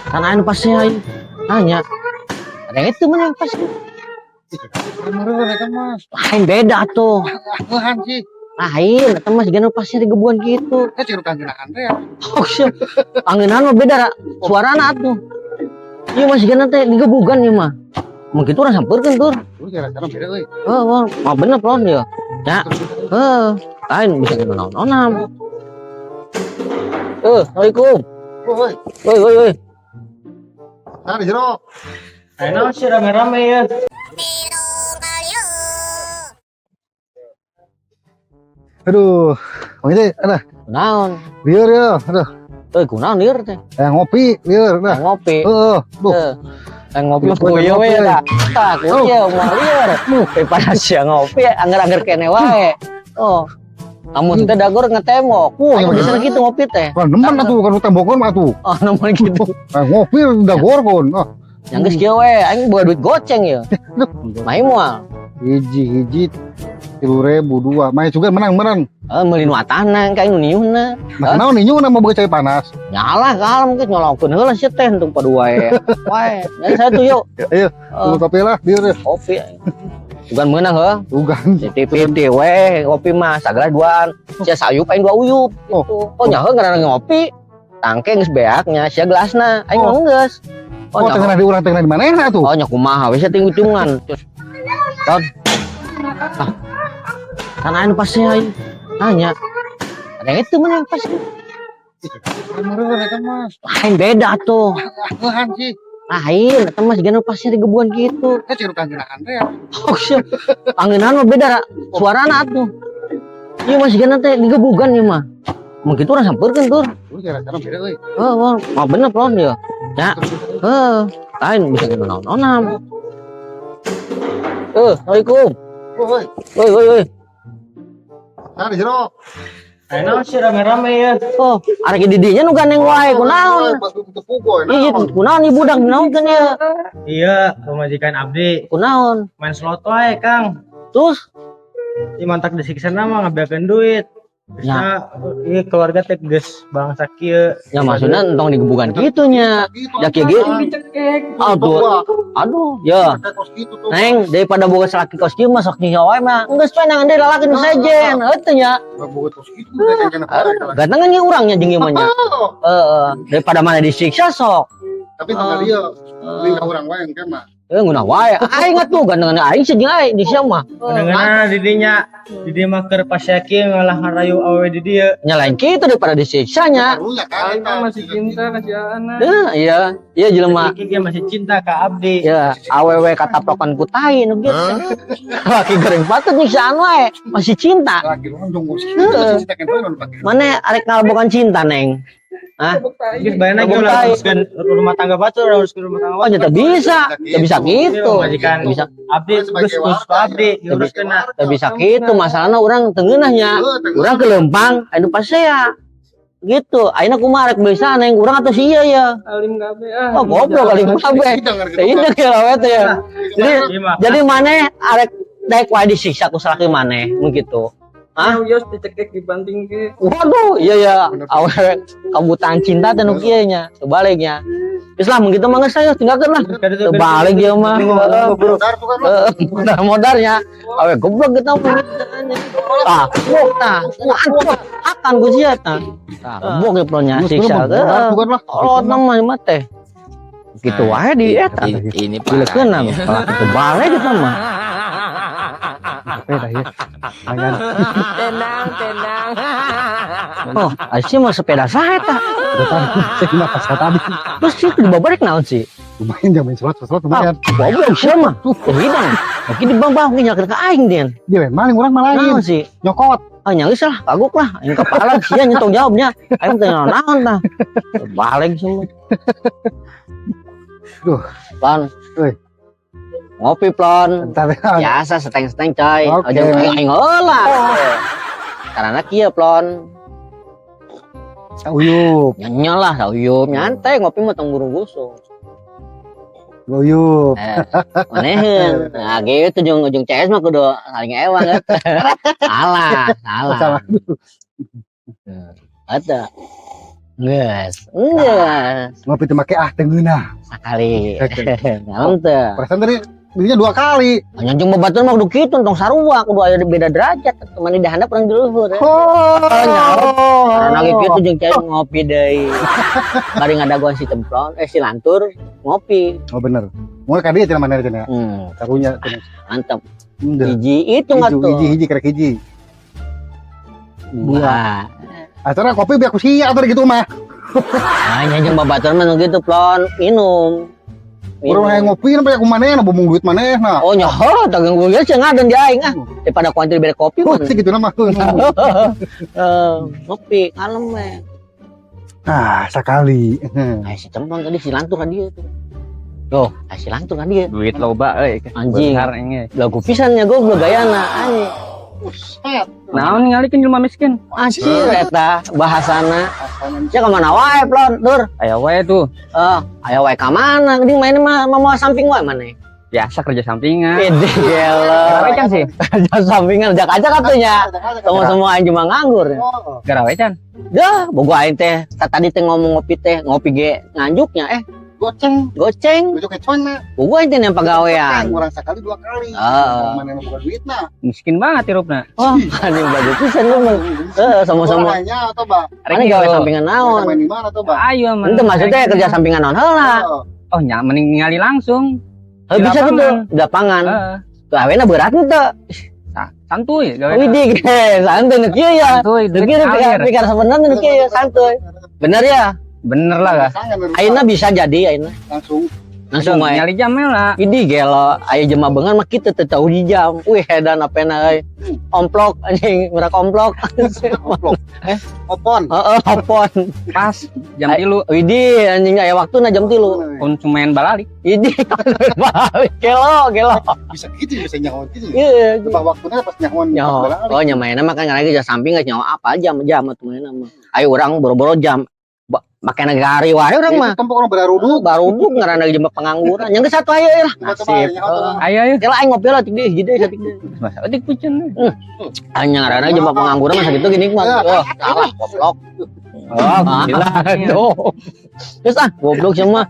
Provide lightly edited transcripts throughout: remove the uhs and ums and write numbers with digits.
Kan anu pasti aing nanya. Ada itu mana yang pasti. Meureun eta mah. Lain beda tuh. Ngeuhan sih. Lain, eta mah sigana pasti digebugan gitu. Eh, cik kanggeunaan teh. Oh, siap. Angeunan mah beda ra. Suarana atuh. Ieu mah sigana teh digebugan ieu mah. Mun kitu urang sampeurkeun tur. Lu cara-cara beda euy. Oh, oh, mah bener plon ya. Ya. Heuh, lain bisa naon-naon. Eh, Assalamualaikum. Woi, Woi, woi, woi. nah di jero. Ayo sih rame-rame ya. Aduh, Bang Ije, aduh, Kunaon? Lieur ya, aduh, Eh, kunaon lieur teh? Ngopi, lieur, nah, Ngopi. Heeh, duh, Eh, yang ngopi mah Ngopi, kuyo we ngopi. Tah. Tah, kuyo moal lieur. Daripada sia ngopi angger-angger kene wae. Oh. Lamun teh dagor ngetembok. Oh, Aing iya, bisa gitu ngopi teh. Kan nemen atuh kan tembokan mah atuh. Oh, nemen gitu. Ngopi dagor kon. Ah, Yang geus kieu we, aing boga duit goceng ya. Main moal. Hiji hiji 3.000 dua. Main juga menang menang. Eh, meuli nu atahna ka aing nu niuhna. Nah, naon ninyu na mau boga cai panas. Nyalah kalem geus nyolongkeun heula sia teh untung pada wae. Wae. Jadi saya tuh yuk. Ayo, Eh, tunggu kopi lah, lieur ya. Kopi. Bukan menang heuh. Bukan. Titi we ngopi mah sagala duaan. Sia sayup aing dua uyup Oh. gitu. Oh, nyaho ngaranna ngopi. Tangke geus beaknya sia gelasna. Aing Oh. mah geus. Oh, Oh, nyaho. tengah di urang tengah di mana atuh? Oh, nya kumaha we sia hitungan. Terus. Ton. Ah. Kan anu pasti aing nanya. Ada itu mana yang pasti. Meureun eta mah. Lain beda tuh. Ngeuhan sih. Lain, eta mah sigana pasti digebugan gitu. Eh, cik kanggeunaan teh. Oh, siap. Angeunan mah beda ra. Suarana atuh. Ieu mah sigana teh digebugan ieu mah. Mun kitu urang sampeurkeun tur. Lu cara-cara beda euy. Oh, oh, mah bener plon ya. Ya. Heuh, lain bisa naon-naon. Eh, Assalamualaikum. Woi, Woi, woi, woi. nah di jero. Ayo sih rame-rame ya. Oh, arek di dinya nu gandeng wae kunaon? Iya, kunaon ieu budak naonkeun ieu? Iya, pemajikan abdi Kunaon? Main slot wae, Kang. Terus Ih, mantak disiksa mah ngabeakeun duit. Ya. Bisa, iya keluarga teh geus bangsa kieu. Ya maksudnya entong digebugan kitu nya. Ya kieu ge. Aduh, aduh, ya. Neng, daripada boga salaki kos kieu mah sok nyinya wae mah. Geus we nangan deui lalaki nu sejen, heueuh nya. Gantengan ge urangnya jeung ieu mah nya. Heeh, daripada mana disiksa sok. Tapi tengah dia, beli urang wae engke mah. Eh, ngeunah wae. Aing atuh gantengan aing sih jeung aing di sia mah. Kadang-kadang didinya, di dieu mah keur pas yakin ngalah ngarayu awewe di dieu. Nya lain kitu daripada disiksanya. Karunya kan Aing mah masih cinta ka si Ana. Heuh, iya, iya jelema. Iki dia masih cinta ka abdi. Ya, awewe kataplokan ku tai nu kieu. Laki goreng patut nyiksaan wae, masih cinta. Lagi lonjong kos kitu masih cinta kan pake. Mana arek ngalabokan cinta, Neng? Hah? Geus bayana ge Goblok ulah tai. nguruskeun rumah tangga batur, ulah nguruskeun rumah tangga Oh, nyata bisa. Teu bisa gitu. Majikan Teu bisa, abdi geus khusus ka abdi diuruskeun na. Teu bisa gitu. Masalahna urang teu ngeunah nya. Urang kelempang, anu pasea. Gitu. Ayeuna kumaha rek bisa neng urang atau si ieu ya? Alim kabeh ah. Oh, goblok alim kabeh. Teu indek ya lawe teh ya. Jadi Iya mah. jadi maneh arek daek wae disiksa ku salaki maneh mun kitu. Hah? Yos dicekek dibanting ke. Waduh, iya ya, awewe kabutaan cinta teh nu kieu nya, sebaliknya. Geus lah mun kitu mah geus ayo tinggalkeun lah. Terbalik dia mah. Heeh, modal modalnya. Awe goblok kita mah. Ah, bok tah. Antuk akan ku sia tah. Tah, bok ya pronya siksa. Heeh. Kolot mah mah teh. Gitu wae di eta. Ini Dileukeunna kebalik kita mah. Sepeda ya. Lumayan. Tenang, tenang. Oh, asih mah sepeda saha eta? Saya mah pas tadi. Terus sih dibawa naon sih? Lumayan jam main slot, slot lumayan. Goblok sia mah. Tuh hidang. Mungkin di bang bang nyakeun ka aing den. Dia lain maling urang mah lain. Naon sih? Nyokot. Ah nya geus lah, kagok lah. Aing kepala sia nyetong jawabnya. Aing teh naon tah. Balik semua. Duh. Plon. Woi. Ngopi plon. Bentar ya. Biasa seteng-seteng coy. Oke. Aja aing heula. Karena kieu plon. Sauyup, Nyanyi lah sauyup nyantai ngopi mah tong buru busuk. Sauyup. Eh, maneheun. Nah, gitu jeung ujung CS mah kudu saling ewang eta. Salah, salah. Salah. Ada. Geus. Geus. Ngopi teu make ah, teu ngeunah. Sakali. Naon teu? Perasaan tadi belinya dua kali. Nya jeung babaturan mah kudu kitu, tong sarua, kudu aya beda derajat. Mani di handap urang di luhur. Oh. Karena lagi kitu jeung cai ngopi deui. Bari ngadagoan si cemplon, eh si lantur ngopi. Oh bener. Mau ka dieu cenah mana cenah. Karunya cenah. Mantap. Henteu. Hiji itu nggak tuh? Hiji hiji kerek hiji. Dua. Acara kopi biar ku sia atuh gitu mah. Nah, nya jeung babaturan mah nu kitu plon minum. Urang hayang ngopi sampai ku manehna bumung duit manehna. Oh nyaho, dagang gue sih ngadan di aing ah. Daripada ku antri bere kopi Oh, mah. sih gitu mah. Eh, ngopi kalem we. Ah, sekali. Nah, si cemplon tadi si lantur kan dia tuh. Tuh, ah, si lantur kan dia. Duit loba euy. Anjing. Besar ini. Lagu pisan nya goblok gayana anjing. Buset. Naon ningalikeun jelema miskin? Anjir eta bahasana. Sia ka mana wae plon, Dur? Aya wae tuh. Eh, aya wae ka mana? Geuning main mah mau samping wae maneh. Biasa kerja sampingan. Ide gelo. Garawe can sih. Kerja sampingan ajak aja katunya. Semua-semua aing cuma nganggur. Oh. Garawe can. Dah, bogo aing teh tadi teh ngomong ngopi teh, ngopi ge nganjuknya Goceng, goceng. goceng kecona. Bogo aing teh yang pagawean. Urang sekali dua kali. Ah. Mana boga duit nah. Miskin banget hirupna. Oh, anjing bagus pisan lu mah. Heeh, sama-sama. Orangnya atau ba? Mana gawe sampingan naon? Main di mana tuh, ba? Ayo man. Ente maksudnya kerja sampingan naon heula. Oh, nya mending ningali langsung. Heuh Di bisa gitu lapangan. di lapangan. Heeh. Gawena berat henteu. Santuy gawe. Widih, ge, santuy nu kieu ya. Santuy, Nu duit kieu ngalir. pikir sebenarnya nu kieu ya, santuy. Bener ya? Bener lah kah? Ayeuna bisa jadi ayeuna. Langsung Langsung wae. Nyali jam lah. Widih gelo, aya jema beungan mah kitu teu tau di jam. Wih edan apena euy. Omplok anjing, merak omplok. Omplok. Opon. Heeh, opon. Pas jam 3. Widih anjing aya waktuna jam 3. Konsumen balalik. Widih balik gelo gelo. Bisa gitu, bisa nyaho gitu. Iya. Tebak waktunya pas nyahoan Nyaho. pas Oh nya mainna mah kan lagi jam samping geus nyaho apa jam jam atuh mainna mah. Ayo urang boro-boro jam. Make negari wae urang mah. Tempo orang beraruduk. Baruduk ngaranna jema pengangguran. Yang geus satu aya lah. Nasib. Ayo ayo. Kela aing ngopi lah tik deui, hiji deui satik deui. Masa eutik pucen. Hanya ngaranna jema pengangguran mah sakitu gini mah. Oh, salah goblok. Oh, gila. Aduh. Terus ah, goblok semua.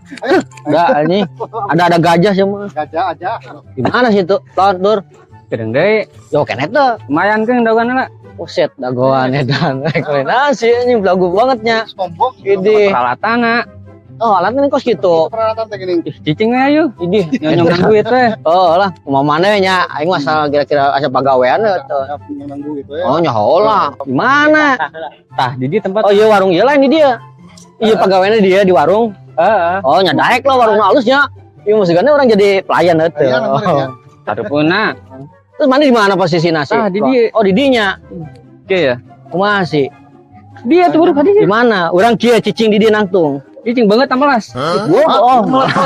Udah ini ada gajah semua. Gajah aja. Di mana sih itu? Lon, Dur. Kedeng deui. Yo kenet tuh. Lumayan kan dagoan lah. Buset, dagoan edan. Nasi ini belagu banget nya. Sombong. Ini. Peralatan ah. Oh, alatnya kos gitu. Peralatan teh gini. Ih, cicing we ayo. Ini. Nyonyongan duit we. Oh lah, mau mana nya? Aing masalah kira-kira asa pagawean we tuh. Nyonang duit we. Oh, nyaho lah. Di mana? Tah, di dia tempat. Oh iya warung ieu lah ini dia. Iya pagaweannya dia di warung. Heeh. Oh, nya daek lah warung halusnya. Iya maksudnya orang jadi pelayan eta. Pelayan, bener, ya. Harupuna. Terus mana di mana posisi nasi? Ah, di dia. Oh, di dinya. Oke ya. Kumaha sih? Dia tuh baru tadi. Di mana? Urang kieu cicing di dia nangtung. Cicing banget tampelas. Gua oh,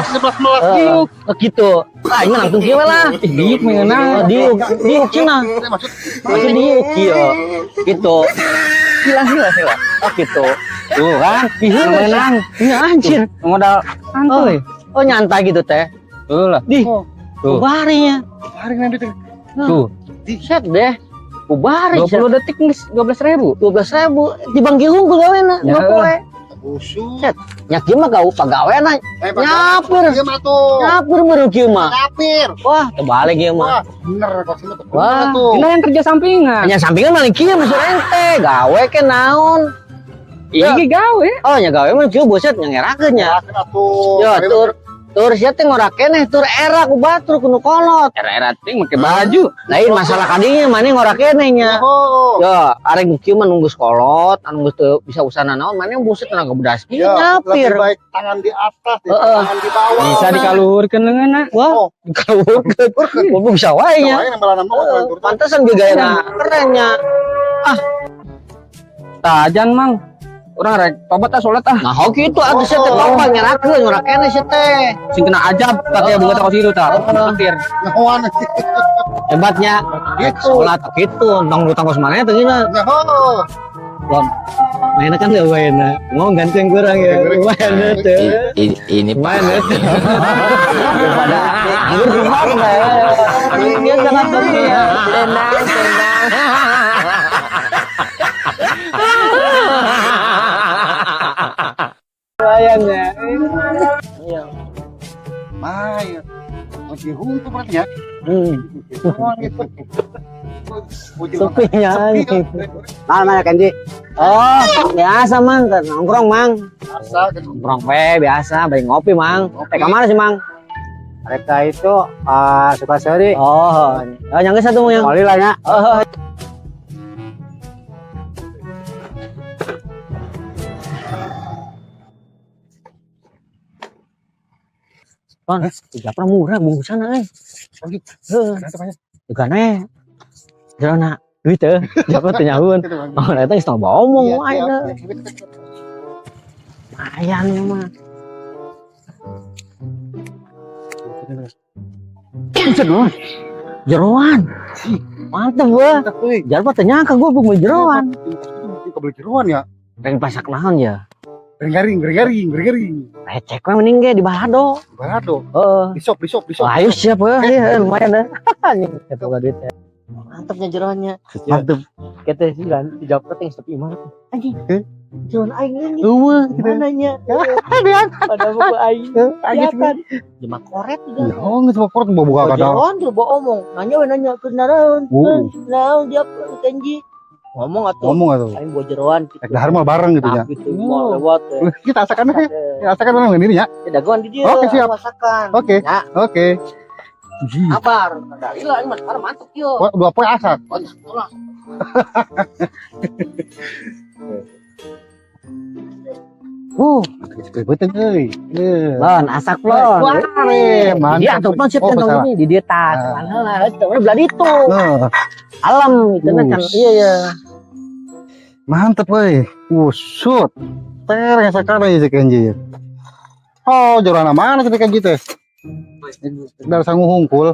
Sebelas melas. diuk. Oh, gitu. Ah, ini nangtung kieu we lah. Ih, diuk mengenang. Oh, diuk, diuk cenah. Maksud Maksud diuk kieu. Gitu. Hilang hilang hilang. Oh, gitu. Tuh kan. Ih, Menang. Iya anjir. Modal santuy. Oh, nyantai gitu teh. Tuh lah. Di. Tuh. Kubarinya. hari nanti teh. Tuh. Set deh. Kubari. 20 detik geus 12.000. 12.000 di Bangki unggul gawena Ya. dua poe. Busuk. Set. Nya kieu mah gau pagawena Nyapir. Iya mah tuh. nyapir meureun kieu mah. Nyapir. Wah, terbalik kieu mah. Wah, bener kok sini tuh. Wah. Bener tuh. Ini yang kerja sampingan. Nya sampingan maling kieu maksud ente, gawe ke naon. Iya gawe. Oh, nya gawe mah kieu buset nya ngerakeun nya. Ngerakeun atuh. Yo, tur tur sia teh ngorak keneh tur era ku batur ku nu kolot. Era-era ting make baju. Lain masalah kadinya maneh ngorak keneh nya. Oh. Yo, arek kieu mah nunggu sekolot, anu geus teu bisa usahana naon, maneh buset tenaga bedas kieu Ya, nyapir. lebih baik tangan di atas daripada Heeh. tangan di bawah. Bisa dikaluhurkeun leungeunna. Wah, Oh. kalau bisa wae nya. Wae nambah nambah Heeh, Pantesan ge gayana kerennya. Tajan mang. Urang rek tobat ah salat ah. Nah, hoki itu atuh sia teh tobat ngerakeun ngorak keneh sia teh. Sing kena ajab tak ya bunga tak situ tah. Petir. Nyahoan. Hebatnya Gitu. salat gitu, tong lu tangkos mana teh gina. Nyaho. Lom. Mainnya kan gak mainnya. Mau ganti yang kurang ya. Mainnya tuh. Ini Mainnya tuh. Daripada anggur rumah Dia sangat penting ya. Tenang, tenang. Lumayan ya. Iya. Mai. Masih hungku berarti ya. Sepinya anjing. Mana mana Kenji? Oh, biasa Mang, nongkrong Mang. Biasa kan. Nongkrong we biasa, bari ngopi Mang. Eh ke mana sih Mang? Mereka itu Sukasari. Oh, oh nyangka satu Mang yang. Kali lah ya. Oh, Ton, tiga pernah murah bungkusan eh. Heeh. Juga Jerona duit teh, siapa teh nyahueun. Oh, eta geus tong omong wae teh. Lumayan ya mah. Buset mah. Jeroan. Mantep gua. Jarpa teh nyangka gua beli jeroan. Beli jeroan ya. Pengen pasak naon ya? Garing garing garing garing. Recek mah mending ge di balado. Balado. Heeh. Di shop di shop di shop. Ayo siap heuh, iya lumayan deh. Anjing eta boga duit. Mantepnya jeroannya. Mantep. Kita sih kan di Japra teh sepi mah. Anjing. Jeroan aing ini. Eueuh Gimana nya? Padahal buku aing. Kelihatan. Lima koret juga. Ya, oh, geus korek boga kadang. Jeroan tuh bawa omong. Nanya we nanya ke naraon. Oh. Naon dia Kenji. Ngomong atuh. Ngomong atuh. Aing bawa jeroan gitu. Rek dahar mah bareng gitu ya. Gitu mau lewat. Kita asakan ya. Kita asakan bareng ini ya. Dagoan di dia. Oke, siap. Masakan. Oke. Ya. Oke. Kabar. Dalila ini mah sekarang mantep yo. Dua poin asak. Oh, lah. Betul euy. Lon, asak lon. Wah, mantap. Dia tuh pun siap Oh, kantong ini di dia tas. Lah, itu belah itu. Alam itu kan iya ya. Mantep euy. Usut. Ter ngasakan aja si Kenji. Oh, jorana mana si Kenji teh? Dari sangu hungkul.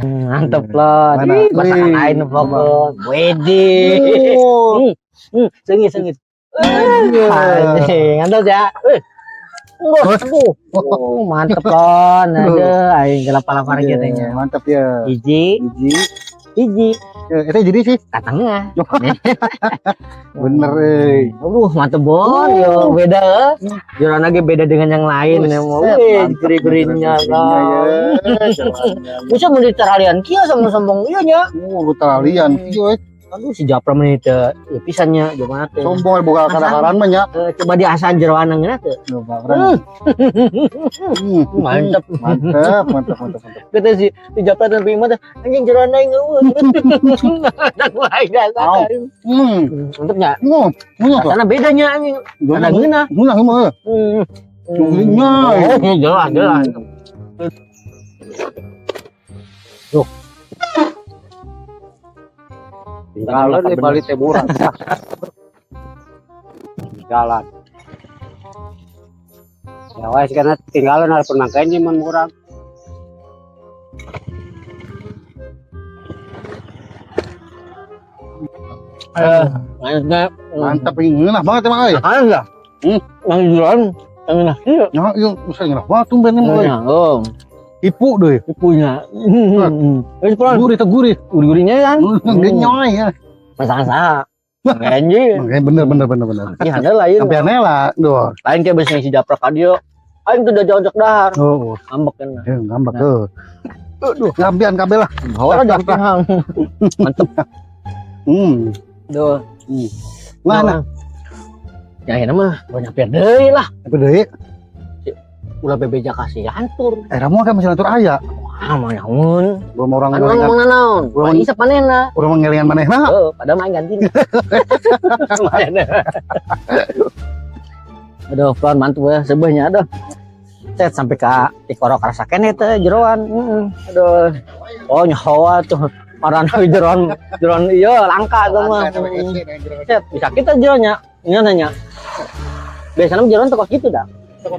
Mantep lon. Masakan lain pokok. Wedi. Sengit sengit. Mantap ya. Aduh, oh, mantep lon. Aduh, aing gelap-lapar gitu nya. Mantap ya. Hiji, hiji, hiji. Itu jadi sih. Katangnya. Bener eh. Aduh, mantep bon. Yo, beda. Jualan lagi beda dengan yang lain. Wih, gurih-gurihnya. Bisa mau diteralian kia sama sombong iya nya. Oh, teralian kieu. Aduh, si Japra mah teu ya pisannya gimana teh. Sombong boga kadakaran mah nya. Coba diasan jeroan ngeuna teh. Coba urang. Mantep. Mantep, mantep, mantep, mantep. Kata si Japra teh mah teh anjing jeroan aing eueuh. Dan wae dasar. Mantepnya. Karena bedanya anjing. Karena ngeunah. Ngeunah mah. Ngeunah. Oh, jelas, jelas. Duh. Tinggalan di Bali teh murah. Jalan. Ya wes karena tinggalan harus nangkanya mun murah. Mantap ini ngeunah banget emang euy. Makanan lah. Mang jualan ngeunah ieu. Ya, ieu bisa ngeunah banget tumben emang euy. Oh. Ipu deh. Ipunya. Wis pulang. Gurih teh gurih. Gurih-gurihnya kan. Genyoy ya. Masakan saha. Genji. Bener bener bener bener. Iya ada lain. Sampai lah, duh. Lain kayak biasanya si Japra ka dieu. Aing tuh udah jauh dahar. Oh, ngambek kan. Ya, ngambek tuh. Aduh, ngambian kabeh lah. Bawa lah. Mantep. Duh. Mana? Ya akhirnya mah banyak deui lah. Nyampe deui. Ulah bebeja kasih lantur. Ramu kan masih lantur aya. Wah, mah nyaun. Belum orang gorengan. Orang naon? Urang isep manehna. Urang ngelingan manehna. Heeh, padahal mah ganti. Aduh, pelan mantu ya sebehnya aduh. Set sampai ka dikorok rasa keneh teh jeroan. Aduh. Oh, nyawa tuh. Marana jeroan jeroan iya langka tuh mah. Set bisa kita jeroannya. Ini nanya. Biasanya jeroan tuh kok gitu dah. Aduh,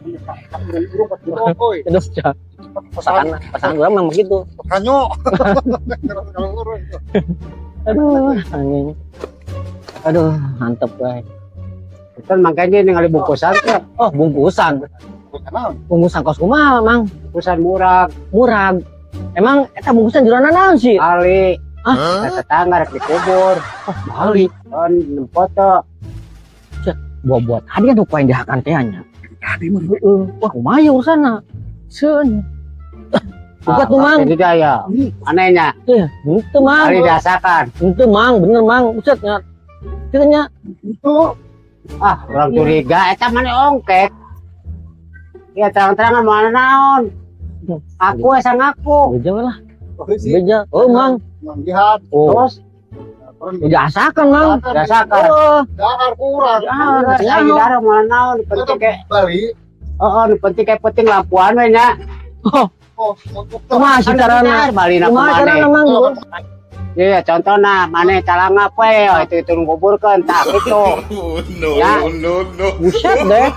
pasangan pasangan gue memang begitu. Kanyo. Aduh, anjing. Aduh, mantep guys. Kan makanya ningali bungkusan tuh. Oh, bungkusan. Bungkusan kos kumaha, Mang? Bungkusan murag. Murag. Emang eta bungkusan jeroan naon sih? Bali. Hah? Tetangga rek dikubur. Oh, Bali. On foto. Buat-buat tadi kan yang dihakan teh nya. Tadi mah heeh. Wah, kumaha ya urusanna? Seun. Buka tuh, Mang. Jadi ya. Anehnya. Eh, henteu, Mang. Kali diasakan. Henteu, Mang, bener, Mang. Buset nya. Kitu nya. Itu Ah, urang curiga eta mana ongkek. Ya terang-terangan mana naon. Aku asa ngaku. Beja we lah. Beja. Oh, Mang. Mang Jihad. Oh, Terus diasakan, Mang. diasakan. Oh, Dahar kurang. Ah, lagi darah mana naon penting kayak Bali. oh, nu penting kayak penting lampuan we nya. Oh, Oh, untuk kumaha sih carana? Bali na Kumaha kumane. carana, Mang? Iya, contohna maneh calangap we, oh, itu nguburkeun tah kitu. No, Ya. no, no. Buset deh.